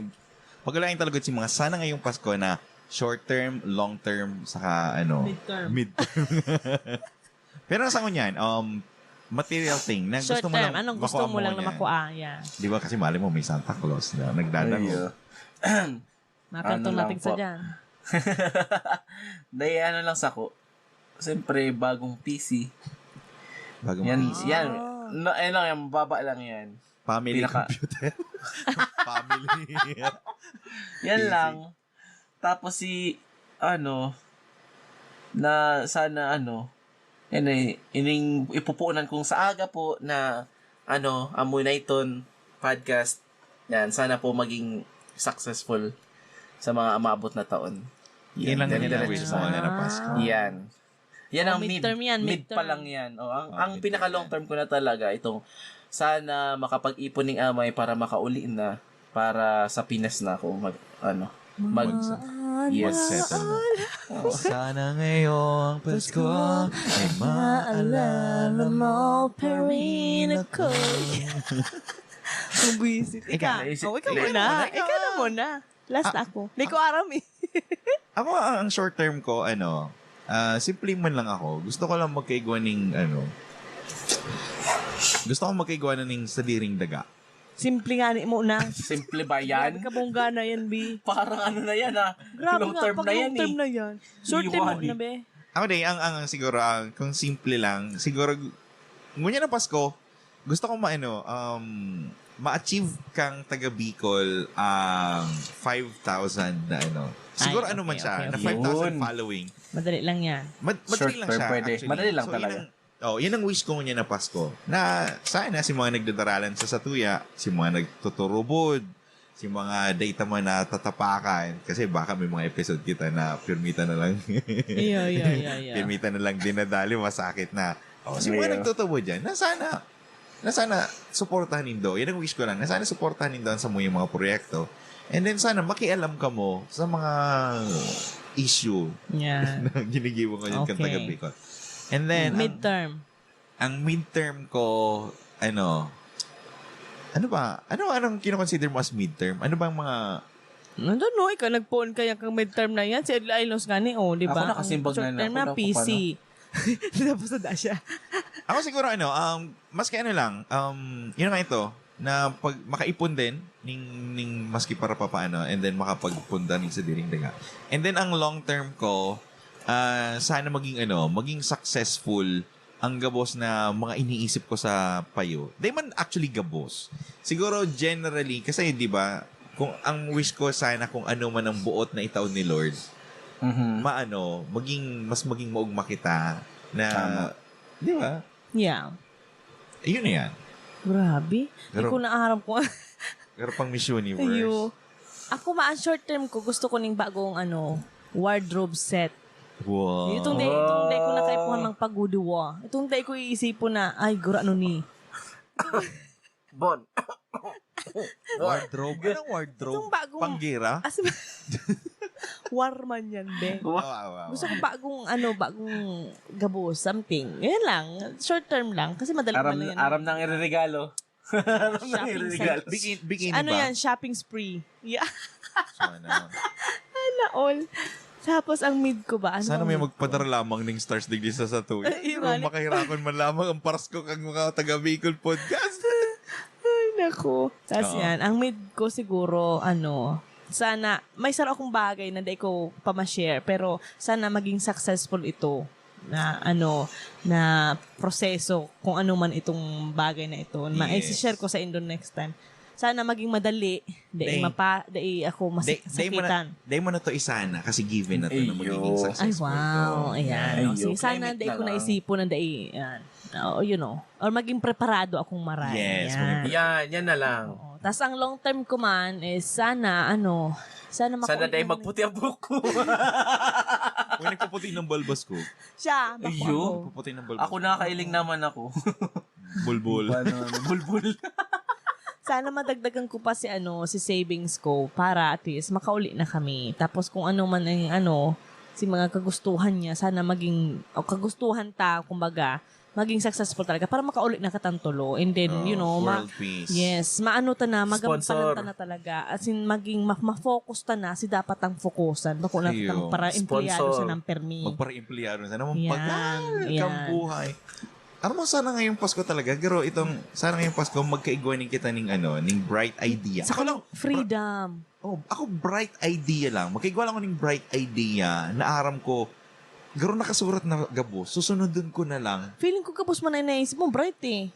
pag-ulayan talaga si mga sana ngayong Pasko na short term, long term, saka ano, Mid term. mid term. Pero sa ngunyan, um, material thing na Short gusto mo term, lang anong gusto makuha mo mo lang na ngunyan? makuha? Yeah. Di ba kasi mali mo may Santa Claus na nagdadangog. Ayun. Makanto Ano lang natin sa po. dyan. Dahil ano lang sako, siyempre bagong P C. Bagong Yan, P C. yan. Ah. No, ayun lang yan, mababa lang yan. Family Pinaka- computer. Family. Yan P C. lang. Tapos si, ano, na sana, ano, yan eh, ining ipupunan kong sa aga po na, ano, Amoy na iton podcast. Yan, sana po maging successful sa mga umabot na taon. Yan Yan, lang yan din ang dire-diretso wish mo sana. na Pasko. Yan. Yan Oh, ang mid, midterm yan, mid pa midterm. lang yan. Oh, ang, Oh, ang midterm pinaka long yan. term ko na talaga, itong sana makapag-ipon ning amay para makauli na, para sa Pinas na ako mag, ano, mag, Mag-, yes. mag-settle na. Oo. Sana ngayong Pasko Pasko ay ay maalala maalala mo mo pa pa rin rin ako. ako. Mabwisit. Ikaw, Ikaw, naisip, oh, ikaw ikaw muna. muna, ikaw Ikaw na na. muna. Last Ah, na ako. Hindi ko aram eh. Ako, ang, ang short term ko, ano, ah, simple man lang ako. Gusto ko lang magkaigwa ning, ano, gusto ko magkaigwa na ning sadiring daga. Simple nga ni mo na. Simple ba yan? Grabe ka bongga na yan, B. Parang ano na yan ah. Grabe long nga, term pag na long yan term eh. na yan. Short term mo Iwan na, eh. be. Ako din, ang, ang siguro, ang, kung simple lang, siguro, ngunyan na Pasko, gusto kong maano, um, ma-achieve kang taga Bicol ang five thousand na ano. Siguro Ay, ano man okay, siya, okay, na okay. five thousand Yun. following. Madali lang yan. Mad- madali Short lang term siya, pwede. Actually. Madali lang So, talaga. Yun ang, oh, yun ang wish ko ngunyan na Pasko. Na sana si mga nagdadaralan sa satuya, si mga nagtuturubod, si mga data man natatapakan, kasi baka may mga episode kita na pirmita na lang. Iyo, iyo, iyo, iyo. Pirmita na lang dinadali, masakit na. Oh, si mga Iyo. nagtutubo dyan, na sana, na sana suportahan nindo. Yan ang wish ko lang, na sana suportahan nindo ang samuyang mga proyekto. And then sana makialam kamo sa mga issue Yan. na ginigiwa ngayon kan Okay. taga Bicol. And then, ang, Midterm. ang midterm ko, ano, ano ba? Ano, anong kinoconsider mo as midterm? Ano bang mga... I don't know, ikaw nagpoon kaya kang midterm na yan. Si Edla Ailos gani, oh, di Ako ba? nakasimbag Short na term ako, na, naku, P C. Tapos na siya. Ako siguro, ano, um, maski ano lang, um, yun nga ito, na pag makaipon din, ning, ning maski para papaano, and then makapagpunda ning sa diring daga. And then ang long term ko, ah, sana maging ano, maging successful ang gabos na mga iniisip ko sa payo. Di man actually gabos. Siguro generally, kasi di ba, kung ang wish ko sana kung ano man ang buot na itaon ni Lord, Mhm. maano, maging, mas maging maugma kita na, Tama. Di ba? Yeah. Yun na yan. Grabe. Hindi Pero- ko naaram kung... Pero pang Miss Universe. Ayo. Ako, ma, ang short term ko, gusto ko ning bagong, ano, wardrobe set. Wow. Itong day, itong day ko na kaipuhan ng pagudi, wa. Itong day ko iisipon na, ay, gura ano ni. Bon. Wardrobe? Anong wardrobe? Itong bagong- Panggira? As in, war man yan, be. Wow, wow, wow. Gusto ko bagong, ano, bagong gabos, something. Yan lang. Short term lang. Kasi madali Aram, man lang yan. aram nang ireregalo. Aram nang Shopping ireregalo. Bikini, bikini Ano ba? Yan? Shopping spree. Yeah. Sana. Sana all. Tapos ang mid ko ba? Ano Sana bang may mid? Magpadara lamang ning stars digdi sa satuya. Ay, Pero ibalik. Makahirakon man lamang ang Pasko kang mga taga Bicol Podcast. Ay, naku. Tapos Oo. Yan, ang mid ko siguro, ano, sana, may saro akong bagay na di ko pa ma-share, pero sana maging successful ito na, ano, na proseso, kung ano man itong bagay na ito. Ma- Yes. i-share ko sa indo next time. Sana maging madali, di Dai. mapa, di ako Dai, dai mo na, masakitan. dai mo na to isana kasi given na to na Ayun. magiging Ay, successful wow. to. Ayan. Ayun, Oh, sige, sana climate di na ko lang. naisipan na dai, yan. Oh, you know, or maging preparado akong maray. Yes, Yan. maging- Yan, yan na lang. Oo. Tas ang long term ko man is sana, ano, sana makuha Sana dahil naman- magputi ang buhok ko. Uy, nagpuputi ng balbas ko. Siya, bako Ayun. ako. Nagpuputi ng balbas. Ako nakakailing naman ako. Bulbul. Paano, ano, bulbul. Sana madagdagan ko pa si ano, si savings ko para at least makauli na kami. Tapos kung ano man ang ano, si mga kagustuhan niya, sana maging, o kagustuhan ta, kumbaga, maging successful talaga para makauli na katang tulo. And then, Oh, you know, ma- world peace. Yes, maano ta na, magampanan Sponsor. ta na talaga. As in, maging ma- ma-focus ta na si dapat ang fokusan. Bako na Ayun. tang para empleyado Sponsor. sa nang permi. Magpara-empleyado. Sana mong Yan, pagal yan. kang buhay. Ano mo sana ngayong Pasko talaga? Pero itong, sana ngayong Pasko, magkaigwa ning kita ning ano, ning bright idea. Sa Ako lang, freedom. Oh, ako bright idea lang. Magkaigwa lang ako ning bright idea na aram ko, garo nakasurat na gabos, susunodon ko na lang. Feeling ko gabos man ay naisip mo, bright eh.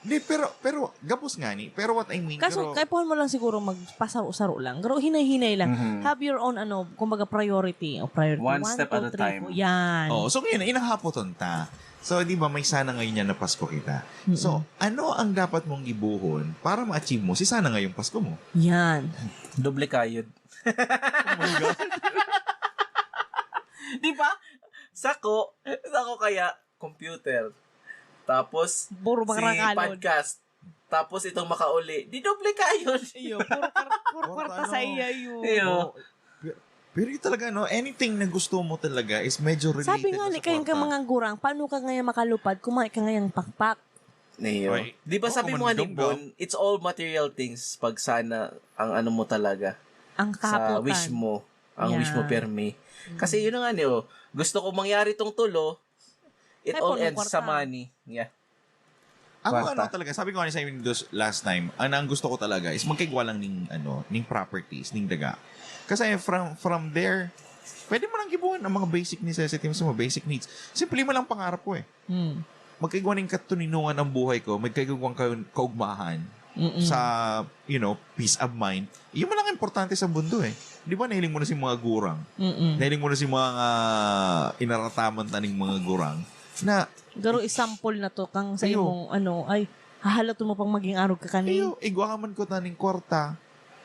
Hindi, pero, pero gabos nga ni. Pero what I mean, Kaso, pero, kaipuhan mo lang siguro magpasaro-saro lang. Pero hinay-hinay lang. Mhm. Have your own, ano, kumbaga priority. O priority One one, step two, at a three, time. four. Yan. Oh, so ngayon, inahapoton ta. So, di ba, may sana ngayon yan na Pasko kita. So, ano ang dapat mong gibuhon para ma-achieve mo si sana ngayong Pasko mo? Yan. Doble kayod. Di ba? Sako, sako kaya, computer. Tapos, Puro si mga rakalon. podcast. Tapos itong makauli. Di doble kayod. Iyo, puro, kar- puro Puro kwarta ano, sa iya yun. Iyo. Pero, pero yun talaga, no? Anything na gusto mo talaga is medyo related Sabi nga na ni sa kayong kwarta. mga gurang, paano ka ngayon makalupad kung may ka ngayang pakpak? Iyo. Ay, Di ba oo, sabi mo nga ni manunggam. Bon, it's all material things pag sana ang ano mo talaga. Ang Sa kahapotan. Wish mo. Ang wish mo, Yan. permi. Kasi yun na nga niyo, gusto ko mangyari tong tulo, it Ay, all punong ends sa kwarta. Money. Yeah. Ako, ano talaga, sabi ko nga sa inyo dos last time, ang, ang gusto ko talaga is magkaigwa lang ning, ano, ning properties, ning daga. Kasi from, from there, pwede mo lang gibuhan ang mga basic necessities mo, basic needs. Simple mo lang pangarap ko eh. Hmm. Magkaigwa ning katuninungan ang buhay ko, magkaigwang ka-, kaugmahan sa, you know, peace of mind. Yun mo lang importante sa mundo eh. Di ba, nahiling mo na si mga gurang? Mm-mm. Nahiling mo na si mga inarataman taning mga gurang na Garo example na to kang sa imong ano, ay, hahalaton mo pang maging arog ka kani. Iyo, igwa ka man ko taning kwarta.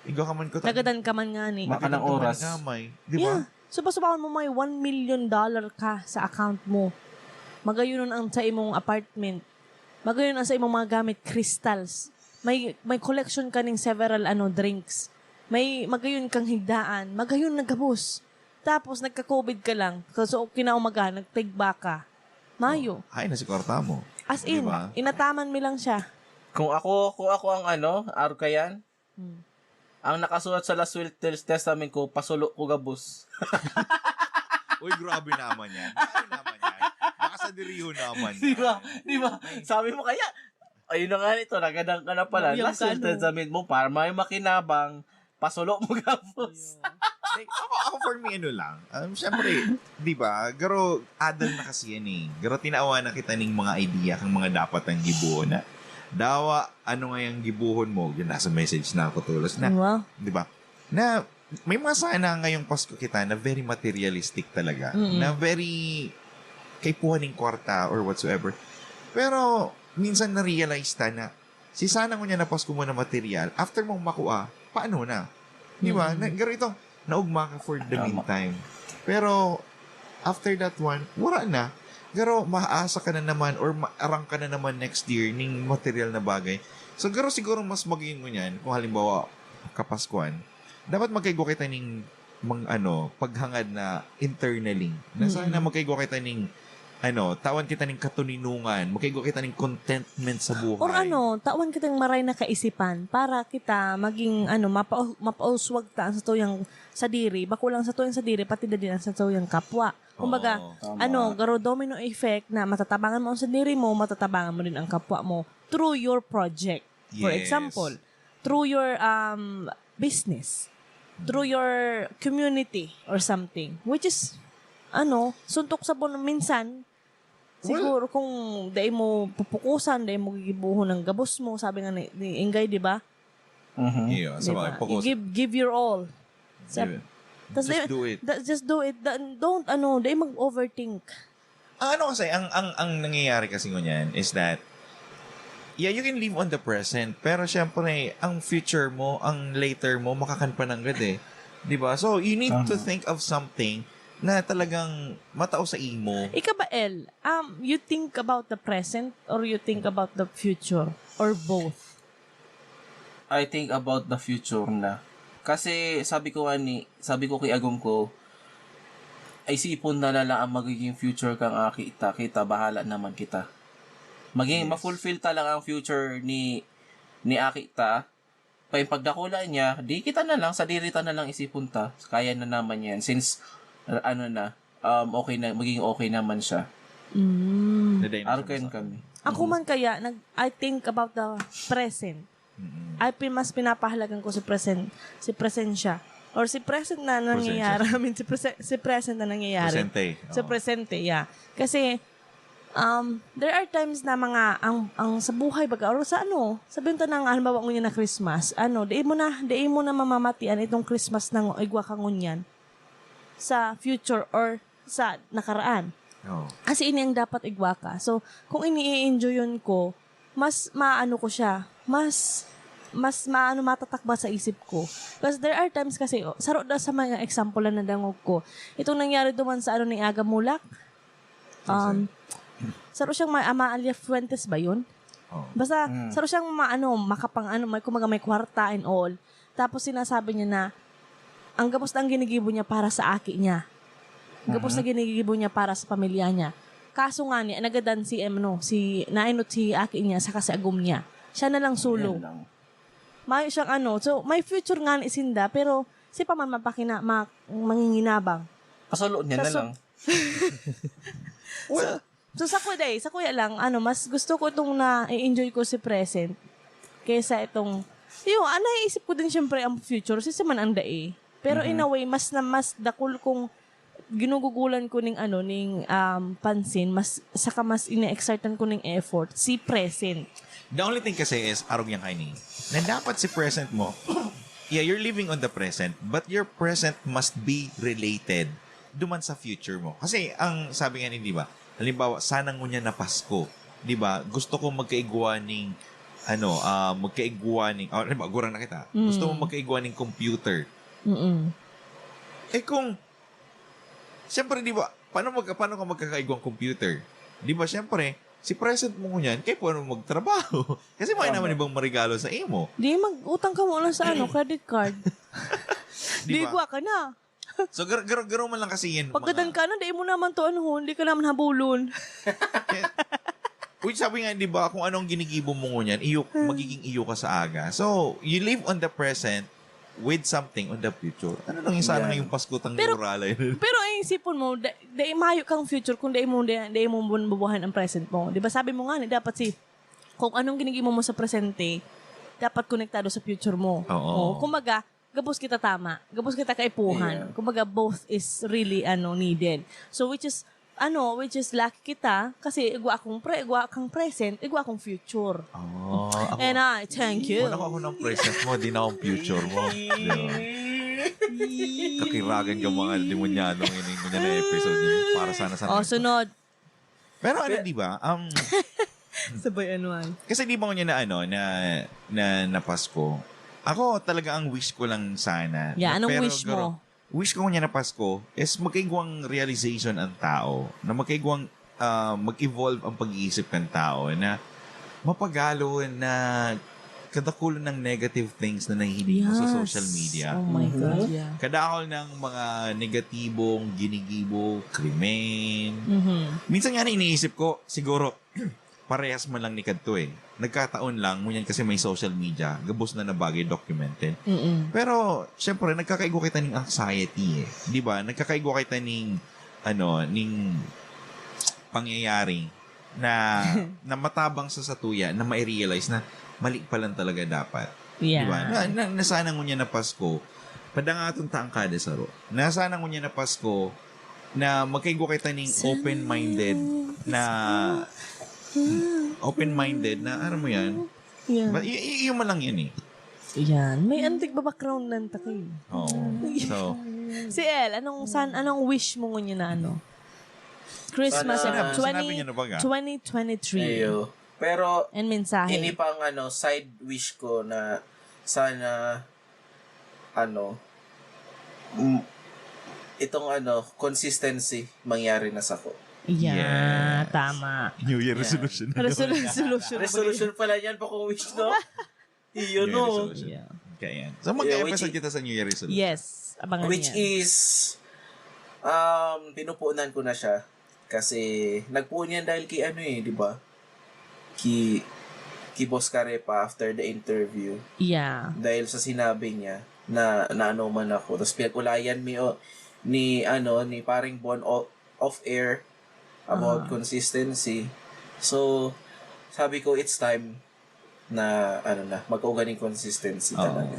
Igwa ka man ko taning Nagadan ka man nga ni. Baka ng oras. Gamay, di ba? Yeah. So, pasubahon mo may one million dollar ka sa account mo. Magayon ang sa imong apartment. Magayon ang sa imong mga gamit, crystals. May, may collection ka ning several, ano, drinks. May magayon kang higdaan. Magayon na gabos. Tapos, nagka-covid ka lang. So, so, kinaumagahan, nagtigba ka. Mayo. Oh, hay na si kwarta mo. As in, inataman mi lang siya. Kung ako, kung ako ang ano, arog kayan, Hmm. ang nakasulat sa last will Testament ko, pasulo ko gabos. Uy, grabe naman yan. Grabe naman yan. Baka sa diriho naman Di ba? yan. Di ba? Sabi mo kaya, ayun na nga nito, nagadan ka na pala. Last will Testament mo, para may makinabang, pasulo mo gabos. Like, ako, ako for me, ano lang. Um, Siyempre, di ba? Garo, adal na kasi yan eh. Garo, tinawa na kita ning mga idea kang mga dapat ang gibuhon na. Dawa, ano nga yung gibuhon mo? Yun, nasa message na ako, tulos na. Wow. Di ba? Na, may mga sana ngayong Pasko kita na very materialistic talaga. Mm-mm. Na very kaipuhan ng kwarta or whatsoever. Pero, minsan na-realize ta na, si sana ngunyan na Pasko mo na material, after mong makua, paano na? Di ba? Mm. Na, garo ito, naugma ka for the Tama. meantime. Pero, after that one, wala na. Garo, maasa ka na naman or maarang ka na naman next year ning material na bagay. So, garo siguro mas maging ngunyan, kung halimbawa, Kapaskuhan, dapat magkaigwa kita ning mang-, ano, paghangad na internally. Na sana Mm. magkaigwa kita ning, ano, tawan kita ning katuninungan, magkaigwa kita ning contentment sa buhay. Or ano, tawan kitang maray na kaisipan para kita maging, ano, mapau-, mapauswag ta ang satuyang sadiri. Bako lang satuyang sadiri, pati na din ang satuyang kapwa. Kumbaga, Oo. Tama. ano, garo domino effect na matatabangan mo ang sadiri mo, matatabangan mo din ang kapwa mo through your project. For Yes. example, through your, um, business, through your community or something, which is, ano, suntok sa buno minsan, Well, siguro kung dai mo pupukusan, dai mo gigibuhon ang gabos mo, sabi nga ni, ni Inggay, di ba? Mhm. Iyo, sa Di mga ba? pukos. You give, give your all. Sa, Give it. tas Just di- do it. da- just do it. Da- don't, ano, dai mag-overthink. Ang ano kasi, ang, ang, ang nangyayari kasi ngunyan is that, yeah, you can live on the present, pero syempre, ang future mo, ang later mo, makakan pa nanggad eh. Di ba? So, you need to Tama. think of something na talagang matao sa imo. Ika ba, El, um, you think about the present or you think about the future? Or both? I think about the future na. Kasi sabi ko nga ni, sabi ko kay agom ko, isipon na lang ang magiging future kang aki ta, kita, bahala naman kita. Maging Yes. ma-fulfill ta lang ang future ni, ni aki ta. Pa yung pagdakula niya, di kita na lang, sadiri ta na lang isipon ta. Kaya na naman yan. Since, uh, ano na, um, okay na, maging okay naman siya. Mm. Naday na siya Arken masakit. kami. Ako Mhm. man kaya, nag, I think about the present. Mm-mm. Ay, pin-, mas pinapahalagan ko si present, si presensya. Or si present na nangyayari. Presensya. I mean, si prese-, si present na nangyayari. Presente. Si Oo. presente, yeah. Kasi, um, there are times na mga, ang, ang sa buhay, baga, or sa ano, sabihin ta na nga, halimbawa, ngunyan na Christmas, ano, di mo na, di mo na mamamatian itong Christmas na ngu-, igwa ka ngunyan sa future or sa nakaraan. Oo. Kasi ini ang dapat igwa ka. So, kung ini-enjoy yun ko, mas maano ko siya, mas, mas maano, matatakba sa isip ko. Because there are times kasi, oh, saro na sa mga example na nadangog ko. Itong nangyari duman sa ano ni Aga Mulak, um, Ano saro siyang ma-, Amalia Fuentes ba yun? Oo. Basta, Mm. saro siyang ma-, ano, makapang, ano, may, kumbaga may kwarta and all. Tapos sinasabi niya na, ang gabos na ang ginigibo niya para sa aki niya. Gabos Mhm. na ginigibo niya para sa pamilya niya. Kaso nga ni, nagadan si, ano, si, nainot si aki niya saka si agom niya. Siya na lang solo. Ayan lang. Mayo siyang ano, so, may future nga ni sinda, pero si pa man mapakina-, ma-, manginginabang. Pasalo niya Sa na su- lang. Well, So, sa ko, day, sa kuya lang, ano, mas gusto ko itong na-enjoy ko si present kaysa itong, yun, ah, naiisip ko din siyempre ang future, si man ang dai. Pero in a way, mas na, mas dakul kong ginugugulan ko ning ano, ning, um, pansin, mas, saka mas ine-exertan ko ning effort, si present. The only thing kasi is, arog yan kaini, na dapat si present mo, yeah, you're living on the present, but your present must be related duman sa future mo. Kasi ang sabi nga ni, di ba, halimbawa, sana ngunyan na Pasko, di ba, gusto ko magkaigwa ning, ano, ah, magkaigwa ning, oh, halimbawa, gurang na kita, gusto mo magkaigwa ning computer. Mm-mm. Eh kung, siyempre, di ba, paano, mag, paano ka magkakaigwang computer? Di ba, siyempre, si present mo ngunyan, kaya paano magtrabaho? Kasi may naman ibang marigalo sa imo. Di, mag-utang ka muna sa ano, credit card. Di Di ba? Igwa ka na. So, gar- gar- garo man lang kasi yan. Paggadan ka na, di mo naman to ano, hindi ka naman habulon. Uy, sabi nga, di ba, kung anong ginigibo mo ngunyan, iyo, magiging iyo ka sa aga. So, you live on the present with something on the future. Ano nang sana Yan. Ngayong Pasko tang Pero- muralay? Pero ang isipon mo, da, da mayo kang future kung dai mo, da, dai mo bubuhayan ang present mo. Di ba sabi mo nga, dapat si, kung anong ginigibo mo sa presente, dapat konektado sa future mo. Oo. Oo. Kumbaga, gabos kita tama. Gabos kita kaipuhan. Yeah. Kumbaga, both is really ano needed. So, which is, ano, which is lucky kita kasi igwa akong pre, igwa kang present, igwa akong future. Oh, ako, And I thank you. Wala ko ako ng present mo, di na akong future mo. Di ba? Kakiragan ka mga demonyanong ini, ngunyan na episode yun. Para sana sa Oh, sunod. Pero ano, di ba? Um, Sabay ano ay. Kasi di ba ngunyan na ano, na, na, na Pasko, ako talaga ang wish ko lang sana. Yeah, na, anong pero wish mo? Wish ko ngunyan na Pasko is magkaigwang realization ang tao, na magkaigwang ah, mag-evolve ang pag-iisip ng tao na mapagalo na kadakul ng negative things na nahihiling mo sa Yes. social media. Oh my God, yeah. Kadakol ng mga negatibong ginigibo, krimen. Mhm. Minsan nga na iniisip ko, siguro, parehas man lang ni kadto eh. Nagkataon lang, ngunyan kasi may social media, gabos na na bagay documented. Mm-mm. Pero, syempre, nagkakaigwa kita ning anxiety eh. Di ba? Nagkakaigwa kita ning, ano, ning pangyayari na, na matabang sa satuya, na ma-realize na mali pa lang talaga dapat. Yeah. Di ba? Na, na, na sana ngunyan na Pasko, padangaton ta ang kada saro. Na sana ngunyan na Pasko, na magkaigwa kita ning open-minded na, open-minded na, alam mo yan, Yeah. Ba, y- y- yun man lang yan eh. Yan. May antik ba background ng takay? Oo. So, Si El, anong san anong wish mo ngunyan na ano? Christmas Sana- of Sinabi- sinabi niya na baga? twenty twenty-three. Ayo. Pero And mensahe. Ini pang ano, side wish ko na sana ano mm, itong ano, consistency mangyari na sako. Yeah, Yes. Tama. New Year resolution. Resolution. Resolution. Resolution pala yan pa kung wish, no? Iyo, New Year no? resolution. Yeah. Kaya yan. So, Yeah, mag-episode which- kita sa New Year resolution. Yes. Abangan Which niyan. Is, um, pinupunan ko na siya. Kasi, nagpuon yan dahil kay ano eh, di ba? Ki, ki Boss Carepa after the interview. Yeah. Dahil sa sinabi niya na naano man ako. Tapos pinag-ulayan mi o, ni, ano, ni paring Bon o, off-air about Ah. consistency. So, sabi ko, it's time na, ano na, magkaugaling consistency Oo. talaga.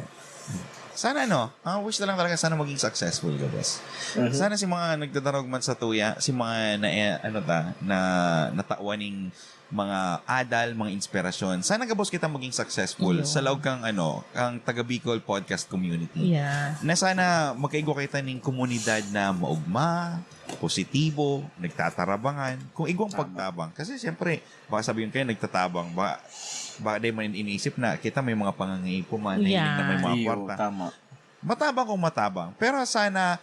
Sana ano, ang wish na lang talaga sana maging successful ka, boss. Mhm. Sana si mga nagdadarog man sa tuya, si mga na, eh, ano ta, na natawan ning mga adal, mga inspirasyon. Sana gabos kita maging successful Iyo. Sa laog kang ano, kang taga Bicol podcast community. Yeah. Na sana magkaigwa kita ning komunidad na maugma, positibo, nagtatarabangan, kung igwang pagtabang. Kasi siyempre, baka sabihin kayo, nagtatabang, baka, baka di man iniisip na kita may mga pangangaipo man, Yeah. Hiling na may mga Iyo, kwarta. Tama. Matabang kung matabang. Pero sana,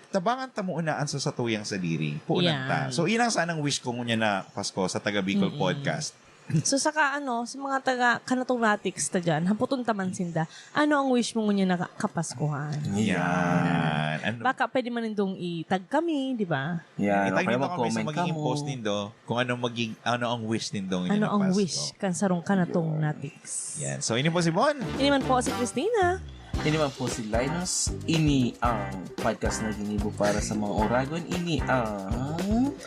tabangan ta muna an sa satuyang sadiri. Puunan Yan. ta. So, inang sanang wish ko ngunyan na Pasko sa Taga Bicol Mm-mm. Podcast. So, saka ano, sa mga taga Kanatong Natics ta dyan, haputon ta man sinda, ano ang wish mo ngunyan na ka- Kapaskuhan? Yan. Ano, Baka pwede man nindong i-tag kami, di ba? Yan, itag kaya nindo kami sa mag-comment magiging kamo. Post nindo kung ano maging, ano ang wish nindo ngunyan Ano na ang Pasko. Wish kan sarong Kanatong Natics? Yan. So, ini po si Bon. Ini man po si Christina. Ini man po si Linus. Ini ang podcast na ginibo para sa mga oragon. Ini ang...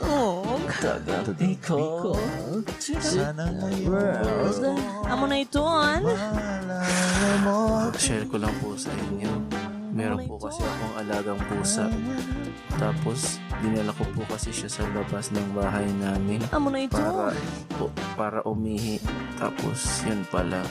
Oh, Taga Bicol. Sana ngayon World. Amo na iton. Malalaman mo. Share ko lang po sa inyo. Meron po kasi akong alagang pusa. Tapos, dinala ko po kasi siya sa labas ng bahay namin. Amo na ito. Para, po, para umihi. Tapos, yun pala.